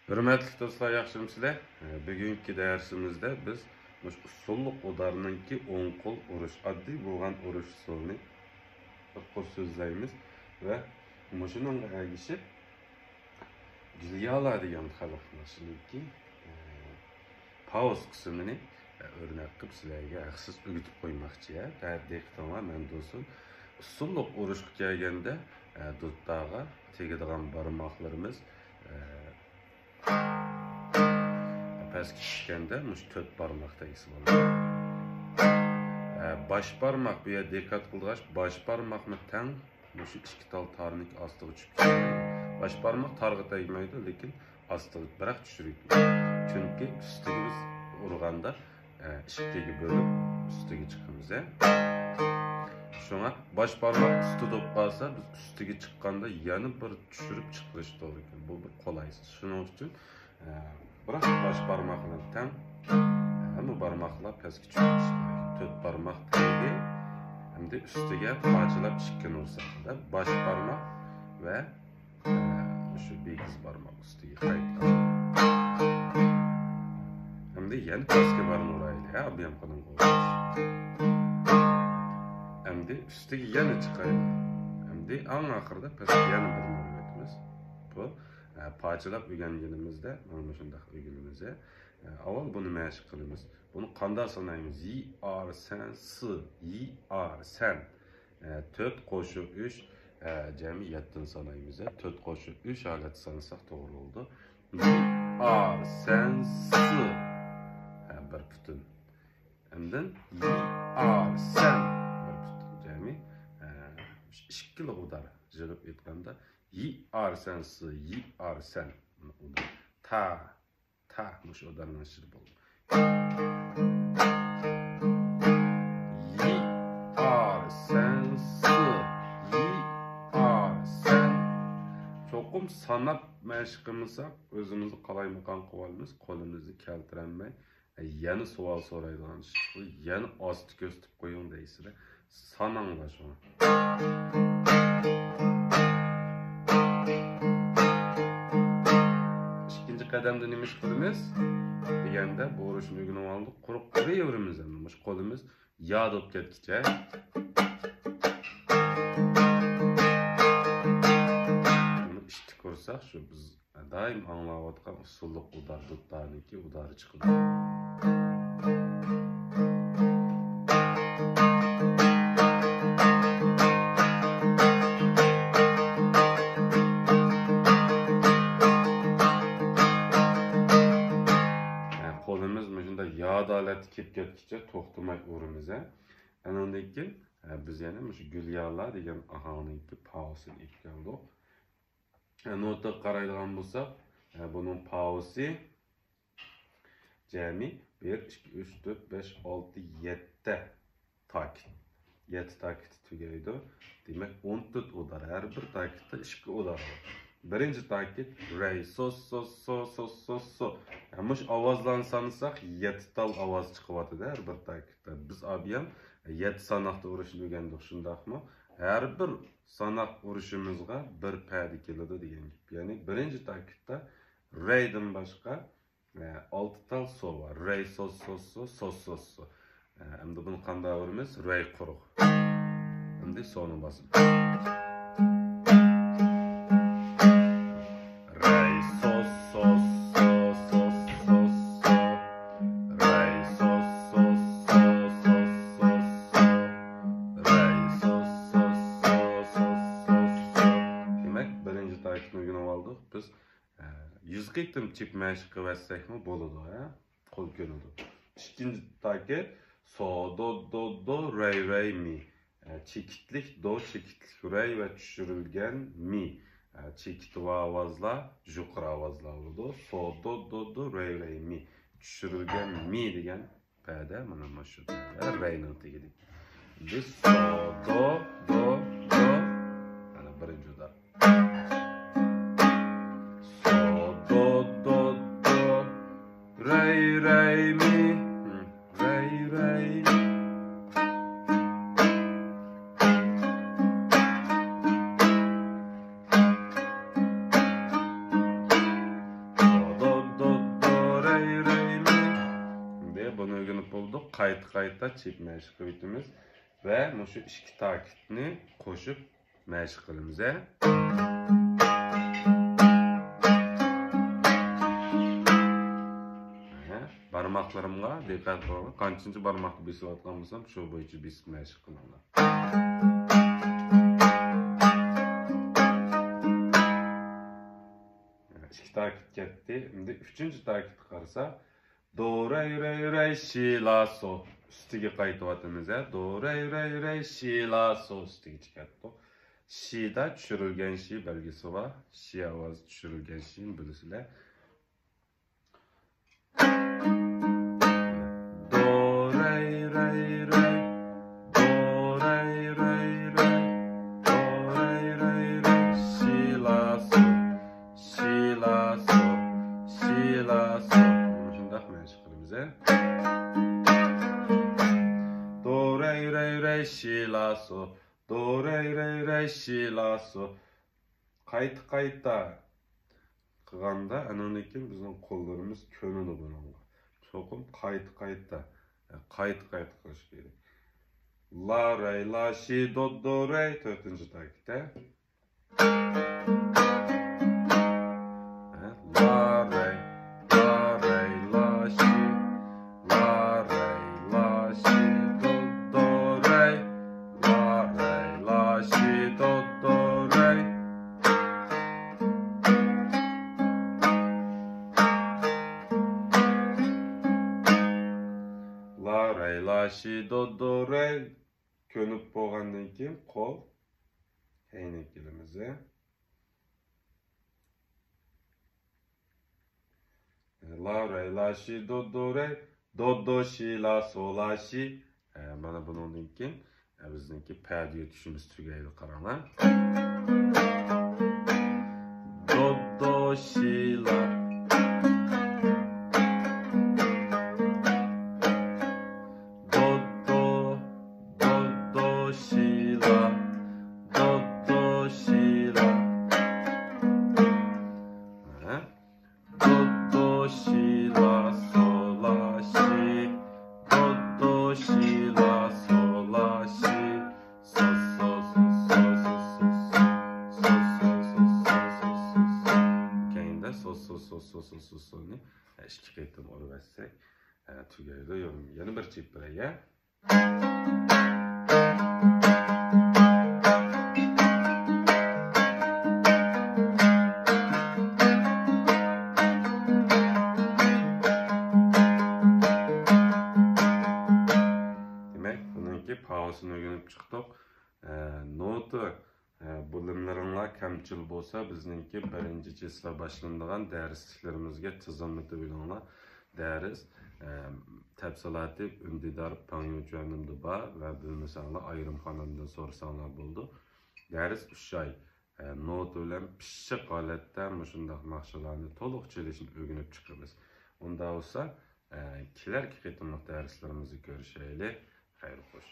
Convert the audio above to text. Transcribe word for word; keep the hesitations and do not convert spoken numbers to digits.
ھۆرمەتلىك دوستلار، ياخشىمۇسىلەر؟ بۈگۈنكى دەرسىمىزدە بىز مۇشۇ ئۇسسۇللۇق ئۇدارنىڭكى ئوڭ قول ئۇرۇش، ئاددىي بولغان ئۇرۇش ئۇسۇلىنى بىر قۇر سۆزلەيمىز ۋە مۇشۇنىڭغا ئەگىشىپ گۈليالا دېگەن خەلق ناخشىنىڭكى، ئە، پاۋۇس قىسمىنى، ئە، ئۆرنەك قىلىپ سىلەرگە ھەقسىز ئۆگىتىپ قويماقچى، ھە. دىققىتىڭلار مەندە بولسۇن. ئۇسسۇللۇق ئۇرۇشقا كەلگەندە، ئە، دۇتاغا تېگىدىغان بارماقلىرىمىز، ئە، پەسكە چۈشكەندە مۇشۇ تۆت بارماق تەگسە بولىدۇ. ئە، باش بارماق، بۇ يەردە دىققەت قىلدىغاچ، باش بارماقمۇ تەڭ مۇشۇ ئىككى تال تارنىڭكى ئاستىغا چۈشۈپ كېتىدۇ. باش بارماق تارغا تەگمەيدۇ، لېكىن ئاستىغا بىراق چۈشۈرۈۋېتىمىز. چۈنكى ئۈستىگە بىز ئۇرغاندا، ئە، ئىككىگە بۆلۈپ ئۈستىگە چىقىمىز، ھە. شۇڭا باش بارماق ئۈستىدە بولۇپ قالسا، بىز ئۈستىگە چىققاندا يەنە بىر چۈشۈرۈپ چىقىرىش توغرا كېلىدۇ. بۇ بىر قولايسىز. شۇنىڭ ئۈچۈن، ئە، بىراق باش بارماق بىلەن تەڭ ھەممە بارماقلار پەسكە چۈشۈپ كېتىش كېرەك. تۆت بارماق تەگدى. ئەمدى ئۈستىگە پارچىلاپ ئىككىنى ئۇرساق، باش بارماق ۋە، ئە، شۇ بىگىز بارماق ئۈستىگە قايتقان. ئەمدى يەنە پەسكە بارنى ئۇرايلى، ھە، ئوبيامكىنىڭغا ئوخشاش. ئەمدى ئۈستىگە يەنە چىقايلى. ئەمدى ئەڭ ئاخىرىدا پەسكە يەنە بىرنى ئۇرۇۋېتىمىز. بۇ، ئە، پارچىلاپ ئۆگەنگىنىمىزدە، مانا مۇشۇنداق ئۆگىنىمىز، ئە. ئاۋۋال بۇنى مەشىق قىلىمىز. بۇنى قانداق سانايمىز؟ يى، ئار، سەن، سى، يى، ئار، سەن. ئە، تۆت قوشۇ ئۈچ، ئە، جەمئىي يەتتىنى سانايمىز. ئە، تۆت قوشۇ ئۈچ ھالەتتە سانىساق توغرا بولىدۇ. يى، ئار، سەن، سى. ئە، بىر پۈتۈن. ئاندىن يى، ئار، سەن. بىر پۈتۈن جەمئىي. ئە، ئىككىلا ئۇدار يىغىپ ئېيتقاندا، يى، ئار، سەن، سى، يى، ئار، سەن. ئۇدار. تا، تا، مۇشۇ ئۇدارنىڭ ئىچىدە بولىدۇ. يى، ئار، سەن، سى، يى، ئار، سەن. چوقۇم ساناپ مەشىق قىلمىساق، ئۆزىمىزنى قالايمىقان قىلىۋالىمىز، قولىمىزنى كەلتۈرەلمەي. يەنە سوئال سورايدىغان ئىش، يەنە ئاستا كۆرسىتىپ قويۇڭ دەيسىلەر. ساناڭلار شۇڭا. ئىككىنچى قەدەمدە نېمە ئىش قىلىمىز دېگەندە، بۇ ئۇرۇشنى ئۆگىنىۋالدۇق. قۇرۇق ئۇرۇۋېرىمىز ئەمدى مۇشۇ قولىمىز يا بولۇپ كەتكىچە. بۇنى ئىشتىك ئۇرساق، شۇ بىز دائىم ئاڭلاۋاتقان ئۇسسۇللۇق ئۇدار، دۇتانىكى ئۇدارى چىقىدۇ. قولىمىز مۇشۇنداق يا ھالەتتە كېلىپ كەتكىچە توختىماي ئۇرىمىز، ھە. ئانىڭدىن كېيىن، ئە، بىز يەنە مۇشۇ گۈليالا دېگەن ئاھاڭنىڭكى پاۋىسىنى ئېلىپ كەلدۇق. ئە، نوتىغا قارايدىغان بولساق، ئە، بۇنىڭ پاۋىسى جەمئىي بىر، ئىككى، ئۈچ، تۆت، بەش، ئالتە، يەتتە تاكىت. يەتتە تاكىتى تۈگەيدۇ. دېمەك، ئون تۆت ئۇدار. ھەر بىر تاكىتتا ئىككى ئۇدار بار. بىرىنچى تاكىت رەي، سوس، سوس، سو، سوس، سوس، سو. ھە، مۇشۇ ئاۋازلارنى سانىساق، يەتتە تال ئاۋاز چىقىۋاتىدۇ ھەر بىر تاكىتتا. بىز ئابىيان يەتتە ساناقتا ئۇرۇشنى ئۆگەندۇق، شۇنداقمۇ؟ ھەر بىر ساناق ئۇرۇشىمىزغا بىر پەدە كېلىدۇ دېگەن گەپ. يەنى بىرىنچى تاكىتتا رەيدىن باشقا، ئە، ئالتە تال سو بار. رەي، سوس، سوس، سو، سوس، سوس، سو. ئە، ئەمدى بۇنى قانداق ئۇرىمىز؟ رەي قۇرۇق. ئەمدى سونىڭ باسىمى. رەي، سوس، سوس، سو، سوس، سوس، سو. رەي، سوس، سوس، سو، سوس، سوس، سو. رەي، سوس، سوس، سو، سوس، سوس، سو. دېمەك، بىرىنچى تاكىتنى ئۆگىنىۋالدۇق. بىز، ئە، يۈز قېتىم چېپ مەشىق قىلىۋەتسەكمۇ بولىدۇ، ھە؟ قول كۆنىدۇ. ئىككىنچى تاكىت، سو، دو، دو، دو، رەي، رەي، مى. ئە، چېكىتلىك دو، چېكىتلىك رەي ۋە چۈشۈرۈلگەن مى. ئە، چېكىت ۋە ئاۋازلار يۇقىرى ئاۋازلار بولىدۇ. سو، دو، دو، دو، رەي، رەي، مى. چۈشۈرۈلگەن مى دېگەن پەدە، مانا، مانا شۇ پەدە، رەينىڭ تېگىدىكى. ئەمدى سو، دو، دو، دو. مانا بىرىنچى ئۇدار. سو، دو، دو، دو. رەي، رەي، مى. رەي، رەي، مى. سو، دو، قايتا-قايتا چېلىپ مەشىق قىلىۋېتىمىز ۋە مۇشۇ ئىككى تاكىتنى قوشۇپ مەشىق قىلىمىز، ھە. ھە، بارماقلىرىمغا دىققەت قىلىڭلار. قانچىنچى بارماقنى بېسىۋاتقان بولسام، شۇ بويىچە بېسىپ مەشىق قىلىڭلار. ئىككى تاكىت كەتتى. ئەمدى ئۈچىنچى تاكىتقا قارىساق، دو، رەي، رەي، رەي، شى، لا، سو. ئۈستىگە قايتىۋاتىمىز، ھە. دو، رەي، رەي، رەي، شى، لا، سو. ئۈستىگە چىقاتتۇق. شىدا چۈشۈرۈلگەن شى بەلگىسى بار. شى ئاۋازى چۈشۈرۈلگەن شىنى بىلىسىلەر. دو، رەي، رەي، رەي. دو، رەي، رەي، رەي. دو، رەي، رەي، رەي. شى، لا، سو. شى، لا، سو. شى، لا، سو. مۇشۇنداق مەشىق قىلىمىز، ھە. دو، رەي، رەي، رەي، شى، لا، سو. دو، رەي، رەي، رەي، شى، لا، سو. قايتا-قايتا قىلغاندا، ئانىڭدىن كېيىن بىزنىڭ قوللىرىمىز كۆنىدۇ بۇنىڭغا. چوقۇم قايتا-قايتا، قايتا-قايتا قىلىش كېرەك. لا، رەي، لا، شى، دو، دو، رەي، تۆتىنچى تاكىت، ھە. لا، رەي، لا، رەي، لا، شى. لا، رەي، لا، شى، دو، دو، رەي. لا، رەي، لا، شى، دو، دو، رەي. لا، رەي، لا، شى، دو، دو، رەي. كۆنۈپ بولغاندىن كېيىن قول ئەينەك ئېلىمىز. لا، رەي، لا، شى، دو، دو، رەي، دو، دو، شى، لا، سو، لا، شى. ئە، مانا بۇنىڭدىن كېيىن، ئە، بىزنىڭكى پەدىيە چۈشىمىز تۈگەيدۇ، قاراڭلار. دو، دو، شى، لا. دو، دو، دو، دو، شى، لا. دو، دو، شى، لا. ھە؟ دو، دو، شى، لا، سو، لا، شى. دو، دو، شى، لا، سو، لا، شى. سو، سو، سو. كەينىدە سو، سو، سو، سونى ئىككى قېتىم ئۇرۇۋەتسەك، ھە، تۈگەيدۇ. يەنە بىر چېلىپ بېرەي، يە. دېمەك، بۇنىڭكى پاۋىسىنى ئۆگىنىپ چىقتۇق. ئە، نوتا، ئە، بىلىملىرىڭلار كەمچىل بولسا، بىزنىڭكى بىرىنچى چىسلا باشلىنىدىغان دەرسلىكلىرىمىزگە تىزىملىتىۋېلىڭلار. دەرس، ئە، تەپسىلاتى ئۈندىدار پاڭيۇچۈەنىمدە بار ۋە بىلمىسەڭلار ئايرىم خانىمدىن سورىساڭلار بولىدۇ. دەرس ئۈچ ئاي، ئە، نوتا بىلەن پىششىق ھالەتتە مۇشۇنداق ناخشىلارنى تولۇق چېلىشنى ئۆگىنىپ چىقىمىز. ئۇنداق بولسا، ئە، كېلەركى قېتىملىق دەرسلىرىمىزدە كۆرۈشەيلى. خەير خوش.